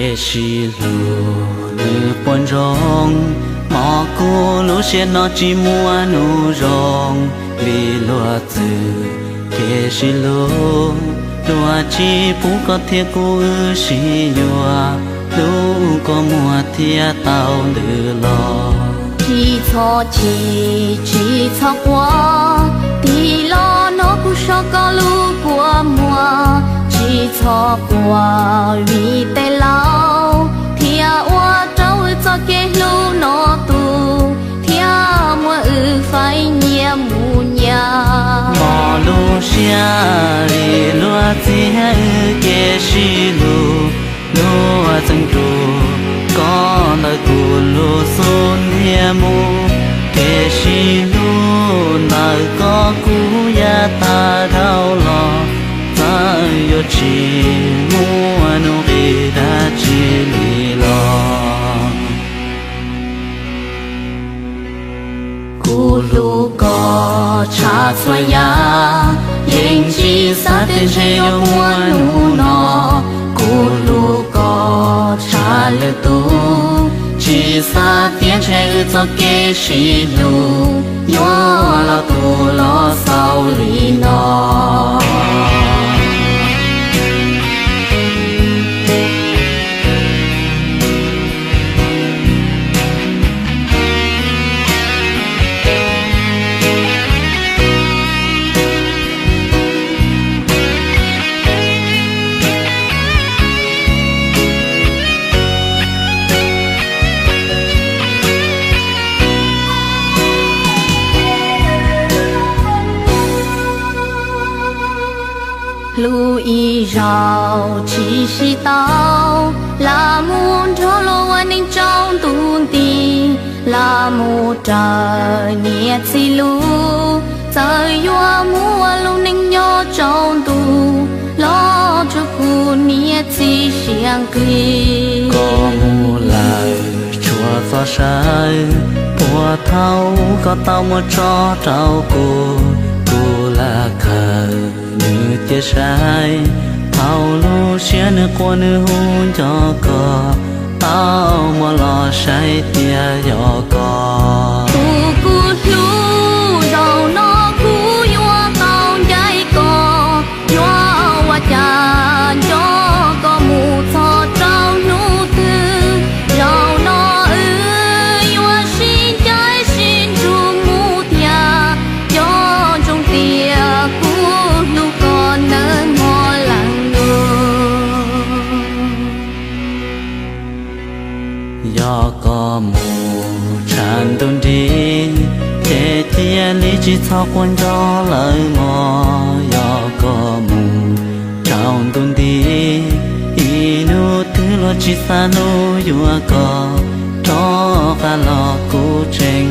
Kev sib hlub nws puas ntsoov, hmo kuv lub siab no tsis muaj hnub zoo, vim luag txwv kev sib hlub, luag tsis pub koj thiab kuv wb sib yuav, hlub kua muag thiaj tau ntws los. Tsis txhob chim, tsis txhob quaj, tig los hnov kuv so koj lub kua muag. Tsis txhob quaj vim tej laus thiaj ua rau wb txoj kev hlub no tu, thiaj muab wb faib nyias mus nyias. Hmo lub siab li luag txiav wb kev sib hlub, luag txeeb ru koj ntawm kuv lub xub ntiag mus. Kev sib hlub ntawm koj kuv yav tag dhau los, txawm yuav tsis muaj nuj nqis dab tsi li los. Kuv hlub koj tshaj txhua yam, yeej tsis xav tias ntshe yuav muaj hnub no. Kuv hlub koj tshaj lwm tus, tsis xav tias ntshe wb txoj kev sib hlub yuav los tu los xaus li no. Hlub ib zaug tsis sib tau, lam mus nrog luag ua neej tsaus ntuj nti, lam mus raws niam txiv lus, txawm yuav mus ua lub neej nyob tsaus ntuj los tsuas kuv niam txiv siab nqig. Koj mus lawm tshuav txoj saw, puag thaum koj tau muab tso rau kuv, kuv lam khaws nws cia saib. Thaum lub siab nws quaj nws hu nco koj, tau muab los saib tias yog koj. Tus kuv hlub, zaum no kuv yuav tau ncaim koj, yuav ua cas nco koj mus txog rau hnub twg. Zaum no wb yuav sib ncaim sib ntsug mus tiag, nco ntsoov tias kuv hlub koj nawb mog leej lus. Yog koj mus tshaj ntuj nrig, ces cia li tsis txhob quaj nco lawm mog. Yog koj mus tsaus ntuj nti, ib hnub twg luag tsis xa hnub yuav koj rov qab los kuv tseem